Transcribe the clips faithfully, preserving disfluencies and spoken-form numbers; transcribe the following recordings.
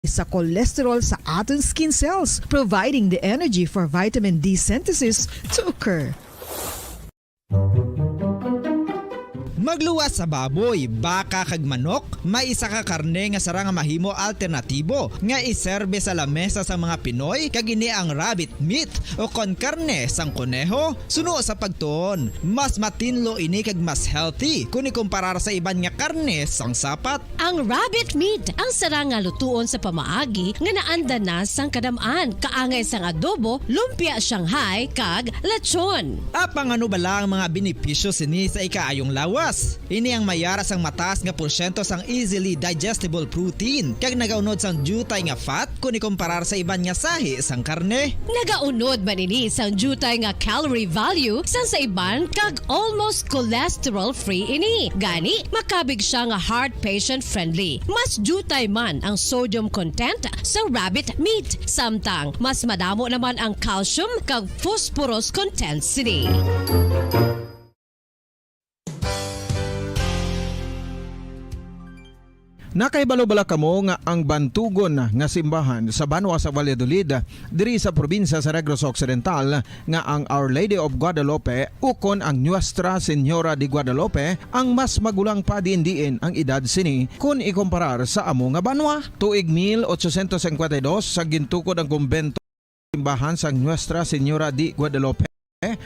sa cholesterol sa aton skin cells, providing the energy for vitamin D synthesis to occur. Magluwas sa baboy, baka kag manok, may isa ka karne nga sarang nga mahimo alternatibo nga iserbe sa lamesa sa mga Pinoy, kag ini ang rabbit meat o kon karne sang koneho. Suno sa pagtuon, mas matinlo ini kag mas healthy kon ikumparar sa iban nga karne sang sapat. Ang rabbit meat ang sarang nga lutuon sa pamaagi nga naanda na sang kadam-an, kaangay sang adobo, lumpia Shanghai, kag lechon. Apang ano bala ang mga benepisyo sini sa ikaayong lawas? Ini ang may ara sang mataas nga porsyento sang easily digestible protein, kag nagaunod sang diutay nga fat kon ikumparar sa iban nga sahi sang karne. Nagaunod man ini sang diutay nga calorie value sang sa iban, kag almost cholesterol-free ini. Gani, makabig siya nga heart patient-friendly. Mas diutay man ang sodium content sa rabbit meat, samtang mas madamo naman ang calcium kag phosphorus content sini. Nakahibalo bala kamo nga ang bantugon nga simbahan sa banwa sa Valladolid, diri sa probinsya sa Negros Occidental, nga ang Our Lady of Guadalupe ukon ang Nuestra Señora de Guadalupe ang mas magulang pa diin-diin ang edad sini kon ikumparar sa amo nga banwa? Tuig mil ochocientos cincuenta y dos sa gintukod ang kumbento simbahan sang Nuestra Señora de Guadalupe.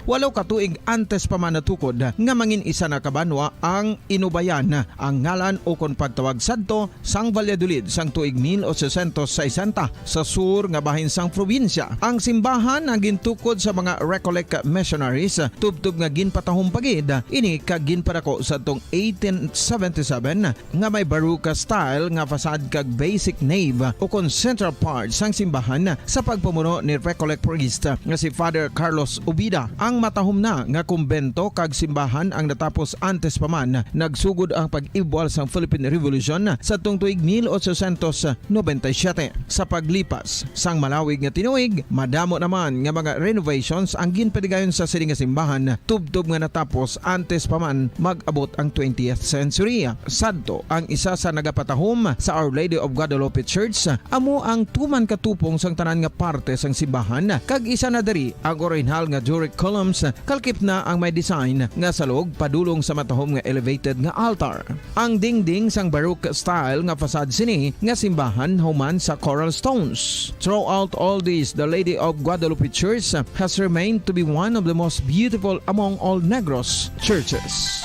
Walo ka tuig antes pa man natukod nga mangin isa na ka banwa ang Inubayan, ang ngalan ukon pagtawag sadto sang Valladolid sang tuig mil ochocientos sesenta sa sur nga bahin sang probinsya. Ang simbahan ang gintukod sa mga Recollect missionaries, tubtob nga ginpatahom pa gid ini kag ginpadako sadtong eighteen seventy-seven nga may Baroque style nga facade kag basic nave ukon central part sang simbahan sa pagpamuno ni Recollect priest nga si Father Carlos Ubida. Ang matahom na nga kumbento kag simbahan ang natapos antes pa man nagsugod ang pag-ibwal sang Philippine Revolution sadtong tuig mil ochocientos noventa y siete. Sa paglipas sang malawig nga tinuig, madamo naman nga mga renovations ang ginpadigayon sa sini nga simbahan, tubtob nga natapos antes pa man mag-abot ang twentieth century. Sadto ang isa sa nagapatahom sa Our Lady of Guadalupe Church, amo ang tuman ka tupong sang tanan nga parte sang simbahan, kag isa na diri ang orihinal nga Doric columns, kalkip na ang may design nga salog padulong sa matahom nga elevated nga altar. Ang dingding sang Baroque style nga facade sini nga simbahan human sa coral stones. Throughout all this, the Lady of Guadalupe Church has remained to be one of the most beautiful among all Negros churches.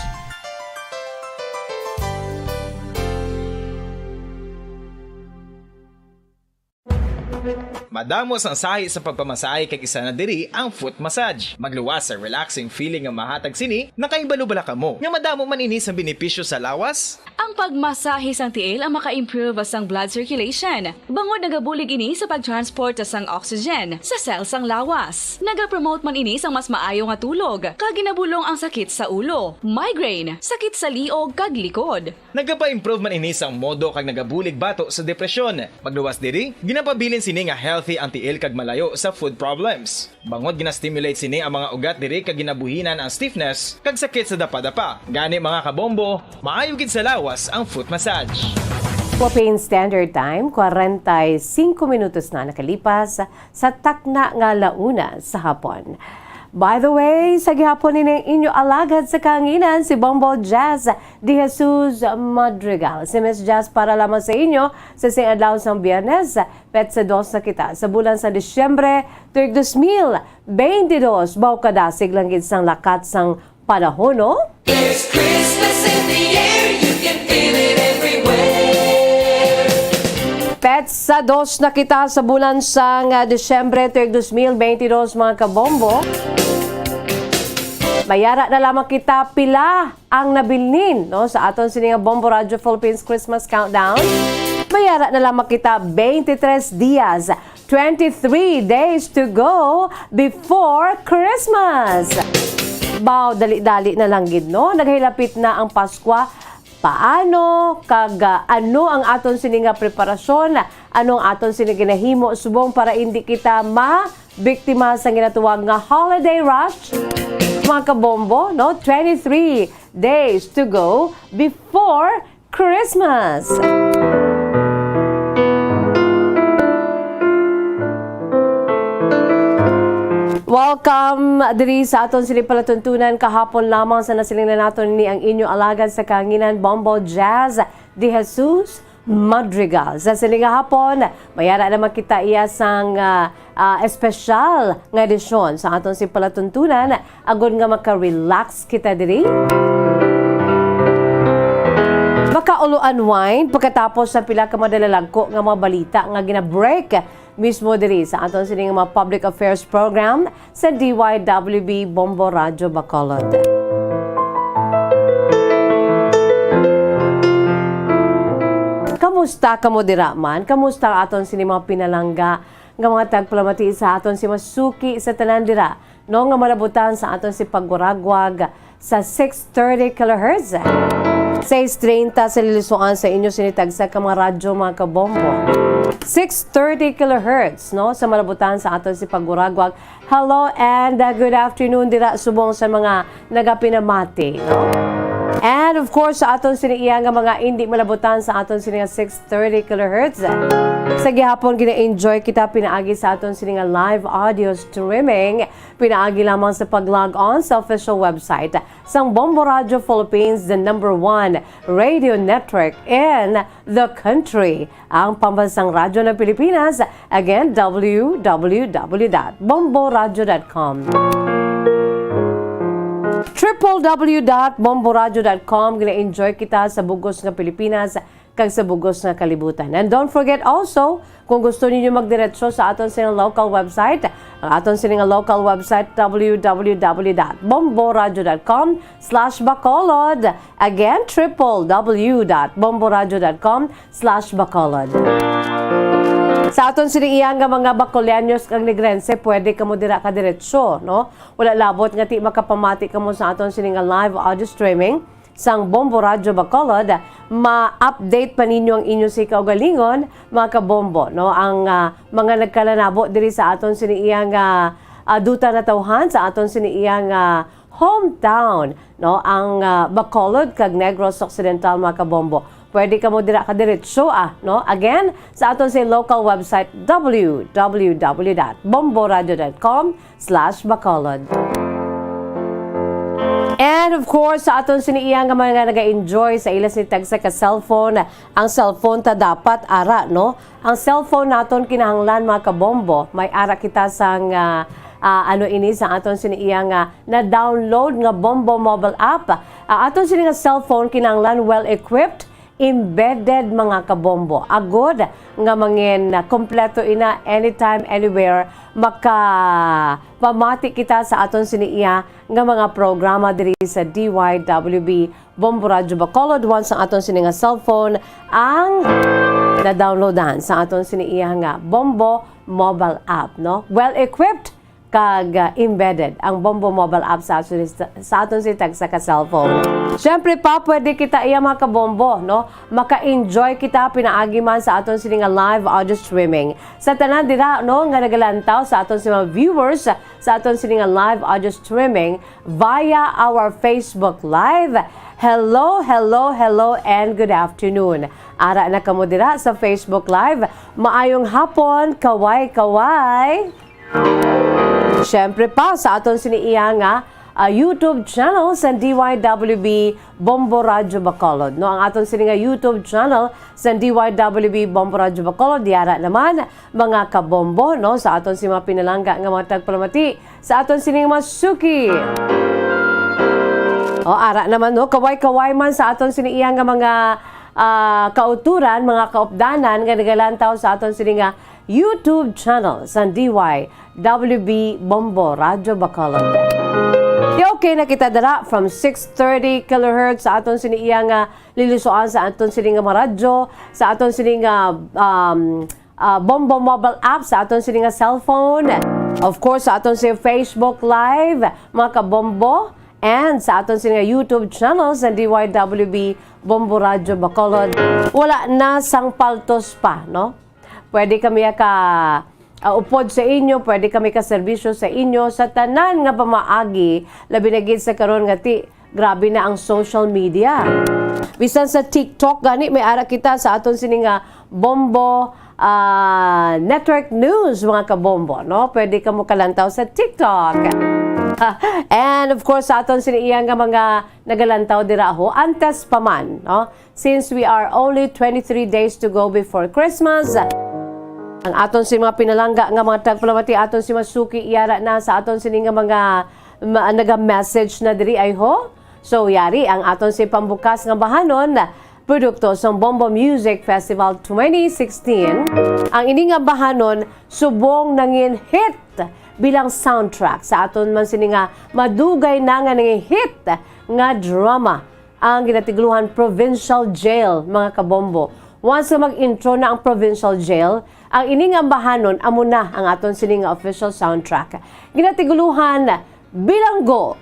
Madamo sang sahi sa pagpamasahe, kag isa na diri ang foot massage. Magluwas sa relaxing feeling nga mahatag sini. Nakahibalo bala kamo nga madamo man ini sa benepisyo sa lawas? Ang pagmasahe sang tiil ang maka-improve sang blood circulation, bangod nagabulig ini sa pag-transport sang oxygen sa cell sang lawas. Nagapromote man ini sang mas maayo nga tulog, kag ginabulong ang sakit sa ulo, migraine, sakit sa liog, kag likod. Nagapa-improve man ini sang modo kag nagabulig bato sa depresyon. Magluwas diri, ginapabilin sini nga healthy ang tiil kag malayo sa foot problems. Bangod gina-stimulate sini ang mga ugat diri kag ginabuhinan ang stiffness kag sakit sa dapadapa. Gani, mga kabombo, maayo gid sa lawas ang foot massage. Philippine Standard Time, kwarenta y singko minutos na nakalipas sa takna nga la una sa hapon. By the way, sa gihapon ini ang inyo alagad sa kahanginan, si Bombo Jazz de Jesus Madrigal. Si Miss Jazz para lamang sa inyo sa sing adlaw sang Biyernes, petsa dos na kita sa bulan sa Disyembre, tuig dos mil beintidos. Baw kadasig lang gid sang lakat sang panahon, no? There's Christmas in the air, you can feel it everywhere. Petsa dos na kita sa bulan sang, ah, Disyembre, tuig dos mil beintidos, mga kabombo. Mayara na lamang kita pila ang nabilin, no, sa aton sini nga Bombo Radyo Philippines Christmas Countdown. Mayara na lamang kita beintitres dias, twenty-three days to go before Christmas. Baw, dali-dali na lang gid, no? Naghilapit na ang Paskwa. Paano kag, ah, ano ang aton sini nga preparasyon? Ano ang aton sini ginahimo subong para indi kita mabiktima sa ginatawag nga holiday rush? Mga kabombo, no? Twenty-three days to go before Christmas. Welcome diri sa aton sini palatuntunan kahapon lamang. Sa nasiling na naton ni ang inyo alagad sa kahanginan, Bombo Jazz De Jesus Madrigal. Sa sini nga hapon, mayara naman kita iya sang, ah, ah, espesyal nga edisyon sa aton sini palatuntunan, agod nga maka-relax kita diri. Makaulo unwind pagkatapos sa pila ka madalalagko nga mga balita nga ginabreak mismo diri sa aton sining mga public affairs program sa D Y W B Bombo Radyo Bacolod. Kamusta kamo dira man? Kamusta ang aton sini mga pinalangga nga mga tagpalamati sa aton si masuki sa tanan dira, no, nga malabutan sa aton si pagwaragwag sa six thirty kilohertz. Seis treinta sa lilisuan sa inyo sini tagsa ka mga radyo, mga kabombo. Six thirty kilohertz, no, sa malabutan sa aton si pagwaragwag. Hello and, uh, good afternoon dira subong sa mga nagapinamati, no? And of course, sa aton sini iya nga mga indi malabutan sa aton sini nga six thirty kilohertz. Sa gihapon, gina-enjoy kita pinaagi sa aton sini nga live audio streaming. Pinaagi lamang sa pag-log on sa official website sang Bombo Radio Philippines, the number one radio network in the country, ang pambansang radyo ng Pilipinas. Again, W W W dot bombo radio dot com. Triple W dot bombo radio dot com. Gina-enjoy kita sa bugos nga Pilipinas kag sa bugos nga kalibutan. And don't forget also, kung gusto ninyo magdiretso sa aton sining local website, ang aton sining local website, W W W dot bombo radio dot com slash bacolod. Again, triple W dot bombo radio dot com slash bacolod. Sa aton sini iya nga mga Bacoleños kag Negrense, pwede kamo dira kadiretso, no? Wala labot nga ti makapamati kamo sa aton sini nga live audio streaming sang Bombo Radyo Bacolod, ma-update pa ninyo ang inyo si kaugalingon, mga kabombo, no? Ang, ah, mga nagkalanabo diri sa aton sini iya nga, ah, duta natawhan sa aton sini iya nga hometown, no? Ang, ah, Bacolod kag Negros Occidental, mga kabombo. Pwede kamo dira kadiretso, ah, no? Again, sa aton si local website, W W W dot bombo radio dot com slash bacolod. And of course, sa aton sini iya nga mga naga-enjoy sa ila sini tagsa ka cellphone, ang cellphone ta dapat ara, no? Ang cellphone naton kinahanglan, mga kabombo, may ara kita sang, ah, ah, ano ini, sa aton sini iya nga na-download nga Bombo mobile app. Ang aton sini nga cellphone kinahanglan well-equipped, embedded, mga kabombo. Agod nga mangin, ah, kompleto ina, anytime, anywhere, makapamati kita sa aton sini iya nga mga programa diri sa D Y W B Bombo Radyo Bacolod once ang aton sini nga cellphone ang na-downloadan sa aton sini iya nga Bombo mobile app, no? Well-equipped kag, ah, embedded ang Bombo mobile app sa aton, sa aton si tagsa ka cellphone. Siyempre pa, pwede kita iya, mga kabombo, no? Maka-enjoy kita pinaagi man sa aton sini nga live audio streaming. Sa tanan dira, no, nga nagalantaw sa aton si mga viewers sa aton sini nga live audio streaming via our Facebook Live. Hello, hello, hello, and good afternoon. Ara na kamo dira sa Facebook Live. Maayong hapon, kaway-kaway. Siyempre pa, sa aton sini iya nga, ah, YouTube channel sa D Y W B Bombo Radyo Bacolod. No, ang aton sini nga YouTube channel sa D Y W B Bombo Radyo Bacolod, diara naman, mga kabombo, no, sa aton si mga pinalangga nga mga tagpalamati, sa aton sini nga mga suki. O, ara naman, no, kaway-kaway man sa aton sini iya nga mga, ah, kauturan, mga kaupdanan nga nagalantaw sa aton sini nga YouTube channel sa D Y W B Bombo Radyo Bacolod. Di okay na kita dira from six thirty kilohertz sa aton sini iya nga lilisuan sa aton sini nga mga radyo, sa aton sini nga, um, ah, Bombo mobile app, sa aton sini nga cellphone. Of course, sa aton si Facebook Live, mga kabombo, and sa aton sini nga YouTube channel sa D Y W B Bombo Radyo Bacolod. Wala na sang paltos pa, no? Pwede kami ka, ah, upod sa inyo, pwede kami ka serbisyo sa inyo sa tanan nga pamaagi, labi na gid sa karon nga ti grabe na ang social media. Bisan sa TikTok gani may ara kita sa aton sini nga Bombo, ah, network news, mga kabombo, no? Pwede kamo kalantaw sa TikTok. And of course, sa aton sini iya nga mga nagalantaw dira ho, antes pa man, no? Since we are only twenty-three days to go before Christmas, ang aton si mga pinalangga nga mga tagpalamati, aton si masuki, iyara na sa aton sini nga mga ma-, naga-message na diri ay ho. So, yari ang aton si pambukas nga bahanon, produkto sang Bombo Music Festival twenty sixteen. Ang ini nga bahanon subong nangin hit bilang soundtrack sa aton man sini nga madugay na nga nangin hit nga drama, ang ginatiguluhan Provincial Jail, mga kabombo. Once nga mag-intro na ang Provincial Jail, ang ini nga bahanon amo na ang aton sini nga official soundtrack. Ginatiguluhan Bilanggo,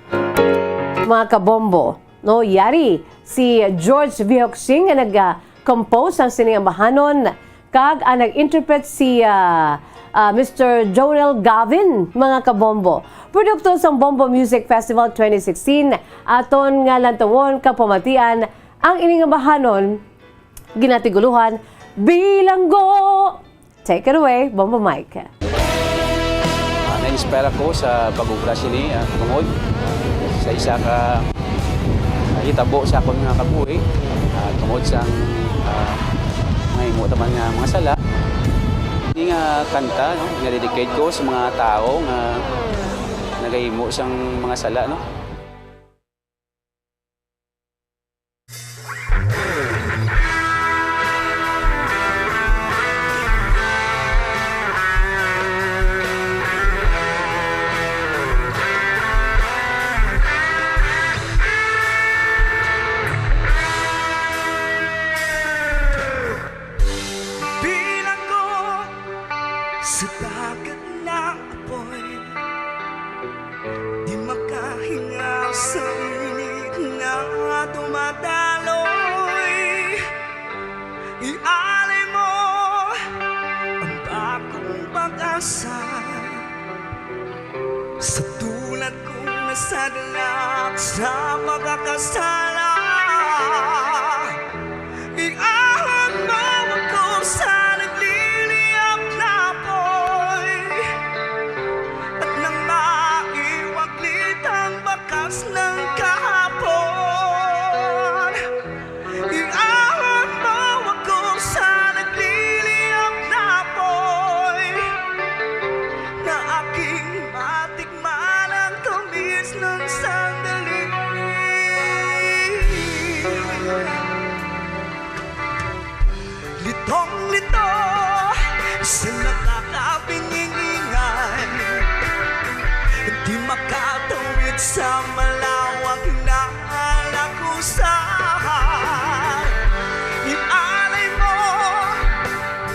mga kabombo, no? Yari si George Vihoksing nga nag-compose sang sini nga bahanon, kag ang nag-interpret si, ah, ah, Mister Jonel Gavin, mga kabombo. Produkto sang Bombo Music Festival twenty sixteen, aton nga lantawon kag pamatian ang ini nga bahanon, ginatiguluhan Bilanggo. Take it away, Bombo Mike. Ah, na-inspire ako sa pag-obra sini, ah, tungod sa isa ka, ah, hitabo sa akon nga kabuhi, ah, tungod sa, ah, mga himo ta man nga mga sala. Ini nga kanta, no, nga dedicate ko sa mga tawo nga nagahimo sang mga sala, no. Bilanggo sa dagat nga apoy, di makahingaw sa init nga dumadaloy. Ialay mo ang bagong pag-asa. Sa tulad kong nasadlak sa pagkakasala, iahon mo ako sa nagliliyab na apoy, at nang maiwaglit ang bakas ng kahapon, iahon mo ako sa nagliliyab na apoy, na aking matikman ang tamis ng sandali. Litong-lito sa nakakabingi-ingay, di makatawid sa malawak na lagusan. Ialay mo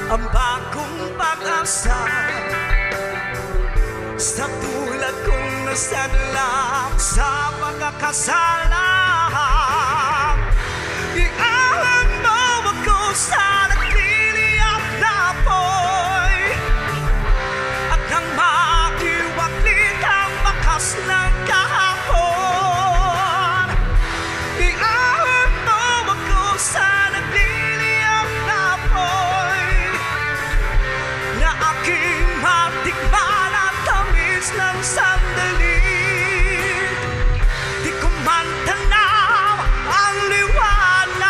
ang bagong pag-asa. Sa tulad kong nasadlak sa pagkakasala, iahon mo ako sa nagliliyab na apoy, at nang makiwaglit ang bakas ng kahapon, iahon mo ako sa nagliliyab na apoy, na aking matikman ang tamis ng sandali. Di ko man tanaw ang liwanag,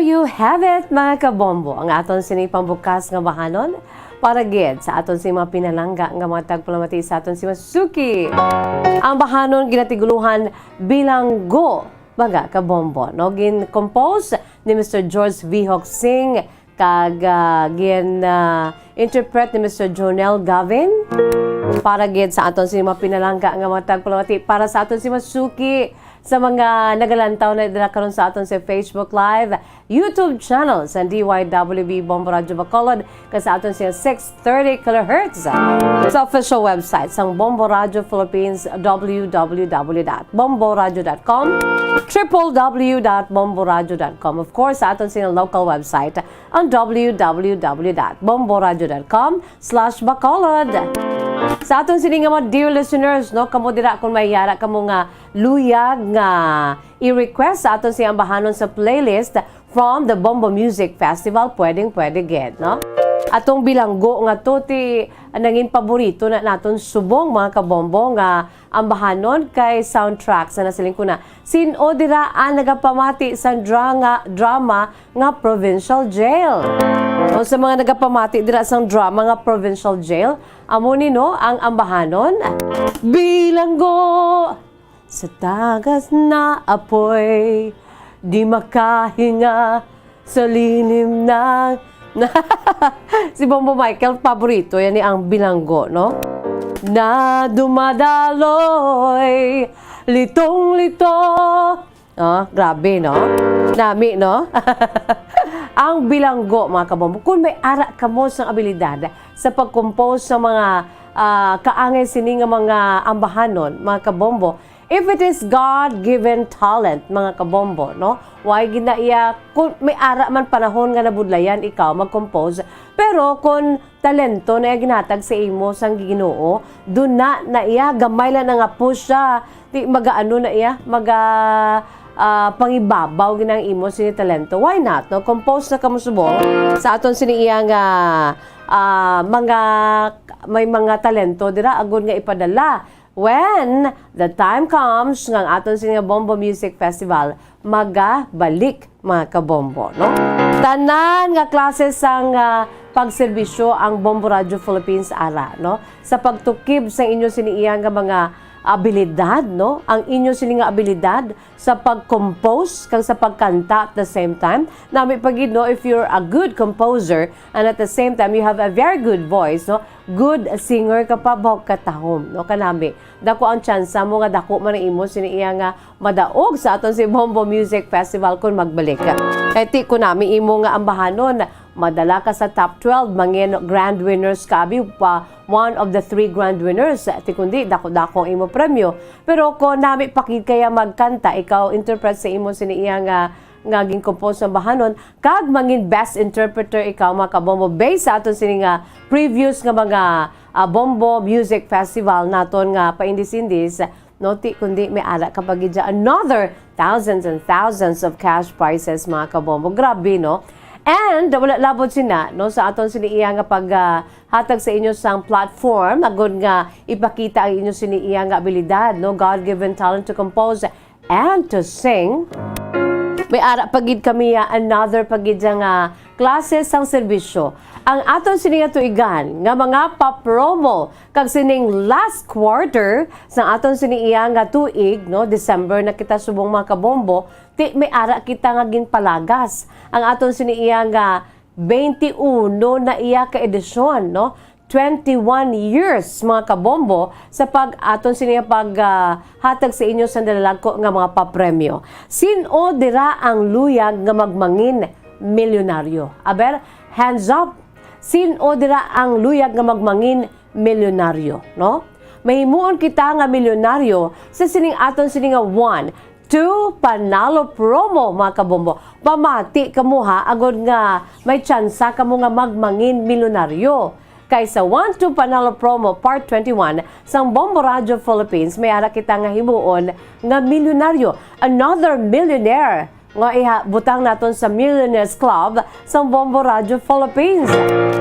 You have it, mga kabombo, ang aton sini pambukas nga bahanon para gid sa aton sini mga pinalangga nga mga tagpalamati sa aton sini mga suki. Ang bahanon ginatiguluhan Bilanggo, mga kabombo, no? Gin-compose ni Mister George Vihok Singh kag, ah, gin, ah, interpret ni Mister Jonel Gavin. Para gid sa aton sini mga pinalangga nga mga tagpalamati, para sa aton sini mga suki, sa mga nagalantaw na dira karon sa aton sa Facebook Live, YouTube channel sa D Y W B Bombo Radyo Bacolod, kag sa aton sa six thirty kilohertz sa official website sang Bombo Radyo Philippines, W W W dot bomboradyo dot com, triple W dot bomboradyo dot com. Of course, sa aton sa local website, ang W W W dot bomboradyo dot com slash Bacolod. Sa aton sini nga mga dear listeners, no, kamo dira kung may yara kamo nga luyag nga i-request sa aton sini ambahanon sa playlist from the Bombo Music Festival, pwedeng pwede gid, no? Atong bilanggo nga to ti nangin paborito na naton subong, mga kabombo, nga ambahanon kay soundtrack sa nasiling ko na, sin-o dira ang nagapamati sang dra-, nga, drama nga Provincial Jail? O sa mga nagapamati dira sang drama nga Provincial Jail, amo ni, no, ang ambahanon. Bilanggo sa tagas na apoy, di makahinga sa lilim na. Si Bombo Michael, paborito yan ni ang bilanggo, no? Na dumadaloy, litong-lito. Oh, grabe, no? Nami, no? Ang bilanggo, mga kabombo, kung may ara kamo sang abilidad sa pag-compose sa mga, ah, kaangay sini nga mga ambahanon, mga kabombo, if it is God-given talent, mga kabombo, no? Why gid na iya, kung may ara man panahon nga nabudlayan ikaw mag-compose, pero kung talento na iya ginhatag sa imo sang Ginoo, duna na iya, gamay lang nga push siya, di magaano na iya, maga, ah, pangibabaw gid ang imo sini talento. Why not, no? Compose na kamo subong sa aton sini iya nga, ah, mga, may mga talento dira agud nga ipadala when the time comes nga ang aton sini nga Bombo Music Festival magabalik, mga kabombo, no? Tanan nga klase sang, ah, pagserbisyo ang Bombo Radio Philippines ara, no? Sa pagtukib sa inyo sini iya nga mga abilidad, no? Ang inyo sini nga abilidad sa pag-compose kag sa pagkanta at the same time. Nami pa gid, no, if you're a good composer and at the same time you have a very good voice, no? Good singer ka pa, bawag katahom, no? Kanami. Dako ang tsansa mo nga dako man ang imo sini iya nga madaog sa aton si Bombo Music Festival kon magbalik. Kay ti ko nami imo nga ambahanon, madala ka sa top twelve, mangin grand winners ka, abi pa, one of the three grand winners. Ti kundi dako-dako ang imo premyo. Pero kon nami pa gid kaya magkanta, ikaw interpret sa imo sini iya nga, nga gin-compose nga ambahanon, kag mangin best interpreter ikaw, mga kabombo, based sa aton sini nga previous nga mga, ah, Bombo Music Festival naton nga paindis-indis, no, ti kundi may ara ka pa gid dyan another thousands and thousands of cash prizes, mga kabombo. Grabe, no? And wala labot sina, no, sa aton sini iya nga pag, ah, hatag sa inyo sang platform agud nga ipakita ang inyo sini iya nga abilidad, no, God-given talent to compose and to sing. May ara pa gid kami, ah, another pa gid nga klase sang serbisyo. Ang aton sini nga tuigan nga mga pa-promo kag sining last quarter sa aton sini iya nga tuig, no, December na kita subong, mga kabombo, ti may ara kita nga ginpalagas ang aton sini iya nga twenty-one na iya ka edisyon, no? Twenty-one years, mga kabombo, sa pag-, aton sini nga pag, ah, hatag sa inyo sa nalalagko nga mga papremyo. Sin-o dira ang luyag nga magmangin milyonaryo? Aber, hands up. Sin-o dira ang luyag nga magmangin milyonaryo, no? Mahimuon kita nga milyonaryo sa sining aton sini nga one, two panalo promo, mga kabombo. Pamati kamo, ha, agud nga may tsansa kamo nga magmangin milyonaryo. Kay sa One Two Panalo Promo Part twenty-one sang Bombo Radio Philippines, may ara kita nga himuon nga milyonaryo, another millionaire, nga iha-, butang naton sa Millionaires Club sang Bombo Radio Philippines.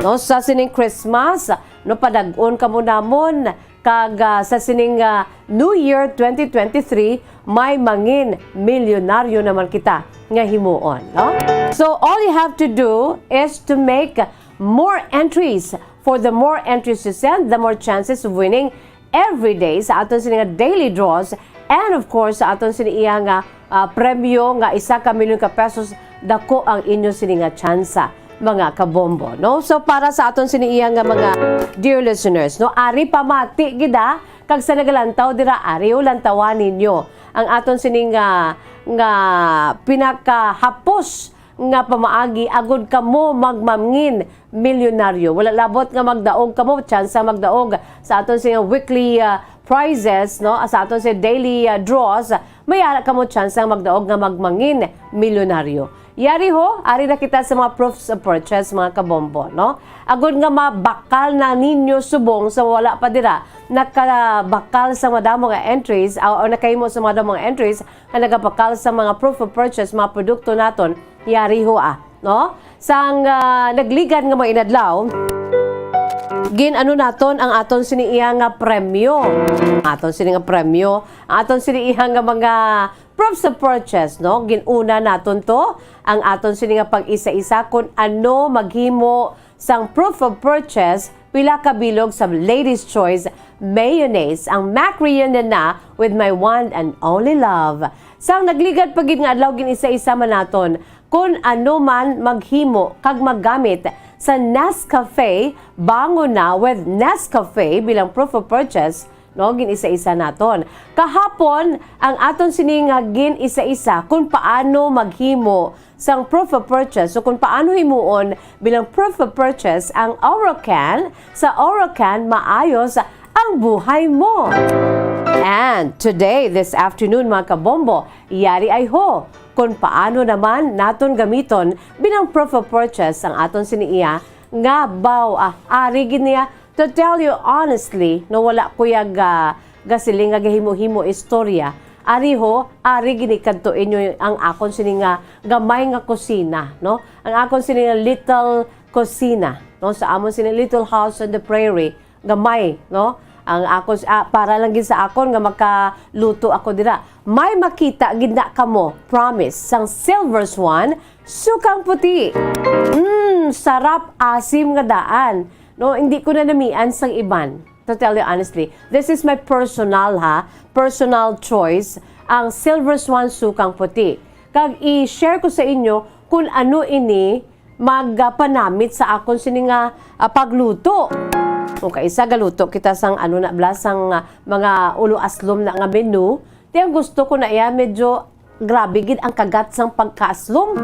No, sa sining Christmas, no, padag-on kamo namon Kag, ah, sa sining, ah, New Year twenty twenty-three, may mangin milyonaryo naman kita nga himuon, no? So, all you have to do is to make more entries. For the more entries you send, the more chances of winning every day sa aton sini nga daily draws, and of course, sa aton sini iya nga, ah, premyo nga isa ka milyon ka pesos, dako ang inyo sini nga tsansa, mga kabombo, no? So, para sa aton sini iya nga mga dear listeners, no, ari pamati gid, ah, kag sa nagalantaw dira, ari, o, lantawan ninyo ang aton sini nga, nga pinakahapos nga pamaagi agud kamo magmangin milyonaryo. Wala labot nga magdaog kamo, tsansa magdaog sa aton sini weekly, ah, prizes, no? Sa aton sini daily, ah, draws, may ara kamo tsansa magdaog nga magmangin milyonaryo. Yari ho, ari na kita sa mga proofs of purchase, mga kabombo, no? Agud nga mabakal na ninyo subong sa wala pa dira nakabakal sa madamo nga entries, o, o nakahimo sa madamo nga entries, nga nagabakal sa mga proof of purchase, mga produkto naton, yari ho, ah, no? Sang, ah, nagligad nga mga inadlaw, gin-ano naton ang aton sini iya nga premyo. Aton sini nga premyo, aton sini iya nga mga proofs of purchase, no? Gin-una naton to, ang aton sini nga pag-isa-isa kung ano maghimo sang proof of purchase, pila ka bilog sa Ladies Choice Mayonnaise, ang Mac Reunion na with my one and only love. Sang nagligad pa gid nga adlaw, gin-isa-isa man naton kung ano man maghimo kag maggamit sa Nescafe Bango Na with Nescafe bilang proof of purchase, no, gin-isa-isa naton. Kahapon, ang aton sini nga gin-isa-isa kung paano maghimo sang proof of purchase, o kung paano himuon bilang proof of purchase ang Orocan. Sa Orocan, maayos ang buhay mo. And today, this afternoon, mga kabombo, yari ay ho kung paano naman naton gamiton bilang proof of purchase ang aton sini iya nga baw, ah, ari gid niya. To tell you honestly, no, wala ko ya ga-, gasiling nga gahimo-himo istorya. Ari ho, ari gini kadto inyo ang akon sini nga gamay nga kusina, no? Ang akon sini nga little kusina, no? Sa amon sini little house on the prairie, gamay, no? Ang akon, ah, para lang gid sa akon nga makaluto ako dira. May makita gid na kamo, promise, sang Silver Swan, sukang puti. Mm, sarap, asim nga daan. No, hindi ko na namian sang iban. To tell you honestly, this is my personal, ha, personal choice, ang Silver Swan sukang puti. Kag i-share ko sa inyo kung ano ini magpanamit sa akon sini nga, ah, pagluto. Kung kaisa galuto kita sang ano na bala, sang, ah, mga ulo aslom na nga menu, ti ang gusto ko na iya medyo grabe gid ang kagat sang pagkaaslom.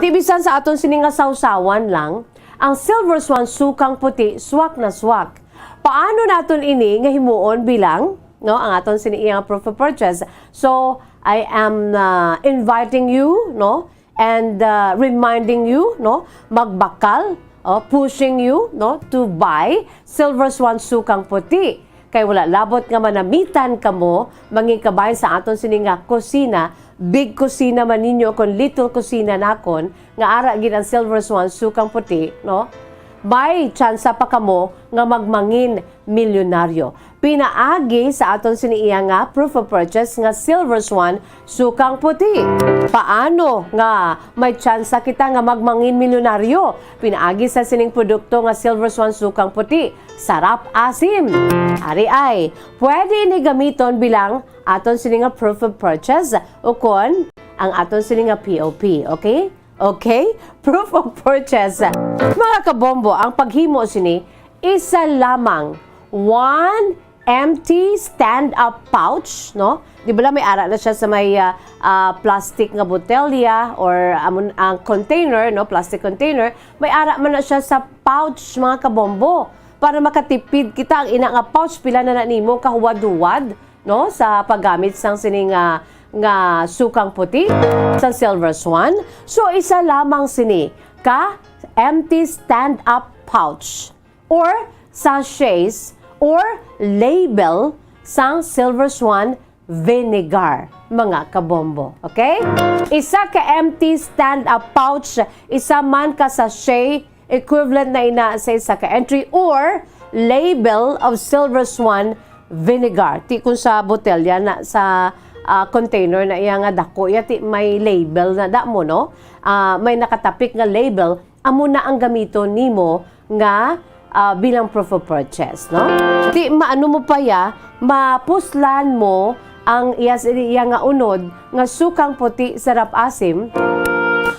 Di bisan sa aton sini nga sawsawan lang, ang Silver Swan sukang puti, swak na swak. Paano naton ini nga himuon bilang, no, ang aton sini iya nga proof of purchase? So, I am, uh, inviting you, no, and, uh, reminding you, no, magbakal, oh, pushing you, no, to buy Silver Swan sukang puti. Kay wala labot nga manamitan kamo, mangin kabahin sa aton sini nga kusina, big kusina man ninyo kon little kusina nakon, nga ara gid ang Silver Swan sukang puti, no? May tsansa pa kamo nga magmangin milyonaryo. Pinaagi sa aton sini iya nga proof of purchase nga Silver Swan sukang puti. Paano nga may tsansa kita nga magmangin milyonaryo? Pinaagi sa sining produkto nga Silver Swan sukang puti, sarap asim. Ari ay, pwede ini gamiton bilang aton sini nga proof of purchase ukon ang aton sini nga P O P, okay? Okay? Proof of purchase. Mga kabombo, ang paghimo sini, isa lamang. One empty stand-up pouch, no? Di ba lang may ara na siya sa may, ah, ah, plastic nga botelya or amon, ang container, no? Plastic container. May ara man na siya sa pouch, mga kabombo. Para makatipid kita, ang ina nga pouch, pila na na nimo kahuwad-huwad, no? Sa paggamit sang sini nga, nga sukang puti, sa Silver Swan. So, isa lamang sini ka empty stand-up pouch or sachets or label sang Silver Swan vinegar, mga kabombo. Okay? Isa ka empty stand-up pouch, isa man ka sachet, equivalent na ina sa isa ka entry, or label of Silver Swan vinegar. Ti kun sa botelya na sa, ah, container na iya nga dako, iya ti may label na damo, no? Ah, may nakatapik nga label, amo na ang gamiton nimo nga, ah, bilang proof of purchase, no? Ti maano mo pa ya, mapuslan mo ang iya, iya nga unod nga sukang puti, sarap asim.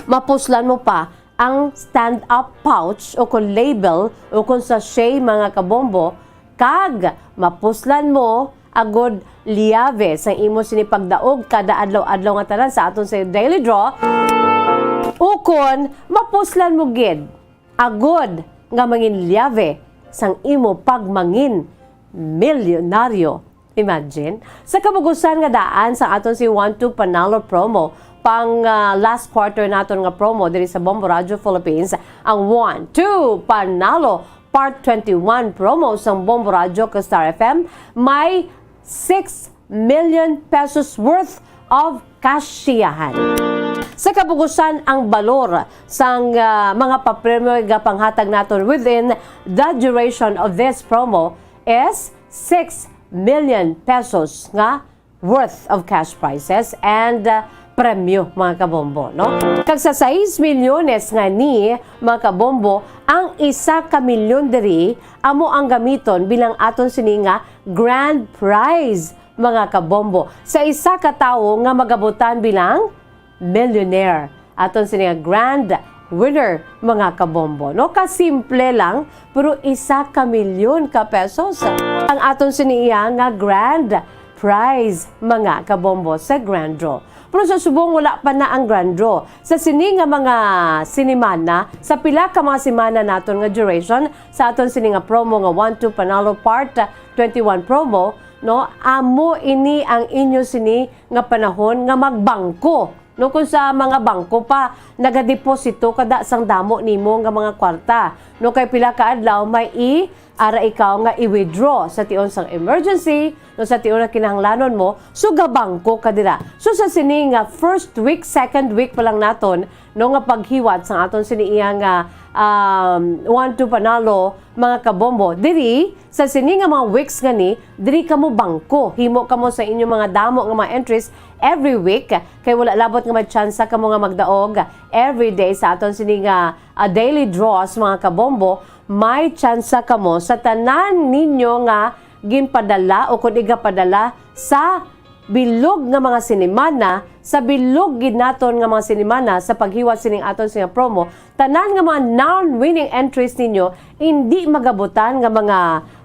Mapuslan mo pa ang stand-up pouch o kon label o kon sachet, mga kabombo, kag mapuslan mo agod liave sang imo sini pagdaog kada adlaw-adlaw nga tanan sa aton sa daily draw. Ukon, mapuslan mo gid agod nga mangin liave sang imo pagmangin milyonaryo. Imagine, sa kabugusan nga daan sa aton si One Two Panalo promo, pang, ah, last quarter naton nga promo diri sa Bombo Radio Philippines, ang One Two Panalo Part twenty-one promo sang Bombo Radio kag Star F M, may six million pesos worth of cash siyahan. Sa kabugusan, ang balor sang, ah, mga papremyo nga panghatag naton within the duration of this promo is six million pesos nga worth of cash prizes and, uh, premyo, mga kabombo, no? Kag sa sais milyones nga ni, mga kabombo, ang isa ka milyon diri amo ang gamiton bilang aton sini nga grand prize, mga kabombo, sa isa ka tawo nga magabutan bilang millionaire. Aton sini nga grand winner, mga kabombo, no? Kasimple lang, pero isa ka milyon ka pesos ang aton sini iya nga grand prize, mga kabombo, sa grand draw. Pero sa subong, wala pa na ang grand draw. Sa sini nga mga sinimana, sa pila ka mga semana naton nga duration, sa aton sini nga promo nga One Two Panalo Part twenty-one promo, no? Amo ini ang inyo sini nga panahon nga magbangko, no? Kung sa mga bangko pa, nagadeposito ka da sang damo nimo nga mga kwarta, no? Kay pila ka adlaw may i-, ara ikaw nga i-withdraw sa tion sang emergency, no? Sa tion nga kinahanglanon mo, so gabangko ka dira. So sa sini nga first week, second week pa lang naton, no, nga paghiwat sang aton sini iya nga, um, One Two Panalo, mga kabombo. Diri, sa sini nga mga weeks nga ni, diri kamo bangko. Himo kamo sa inyo mga damo nga mga entries every week, kay wala labot nga may tsansa kamo nga magdaog every day sa aton sini nga, ah, daily draws, mga kabombo. May tsansa kamo sa tanan ninyo nga ginpadala o kung igapadala sa bilog nga mga sinimana, sa bilog gid naton nga mga sinimana sa paghiwat sining aton sini nga promo, tanan nga mga non-winning entries ninyo, indi magabutan nga mga,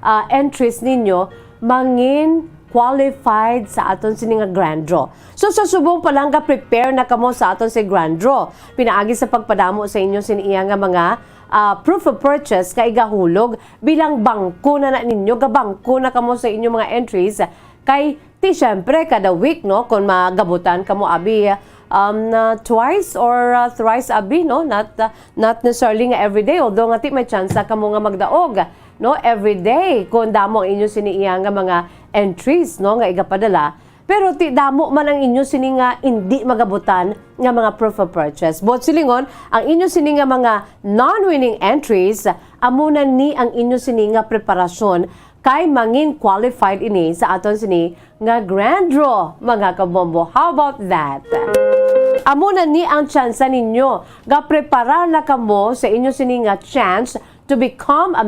ah, entries ninyo, mangin qualified sa aton sini nga grand draw. So, sa subong pa lang, ga-prepare na kamo sa aton si grand draw. Pinaagi sa pagpadamo sa inyo sini iya nga mga, ah, proof of purchase nga igahulog bilang bangko na na ninyo, gabangko na kamo sa inyo mga entries. Kay ti, syempre, kada week, no, kung magabutan kamo abi, um, na twice or, uh, thrice abi, no, not, uh, not necessarily nga everyday, although nga ti may tsansa kamo nga magdaog, no, everyday kung damo ang inyo sini iya nga mga entries, no, nga igapadala. Pero ti damo man ang inyo sini nga indi magabutan nga mga proof of purchase. Buot silingon, ang inyo sini nga mga non-winning entries, amo na ni ang inyo sini nga preparasyon kay mangin qualified ini sa aton sini nga grand draw, mga kabombo. How about that? Amo na ni ang tsansa ninyo. Gaprepara na kamo sa inyo sini nga chance to become a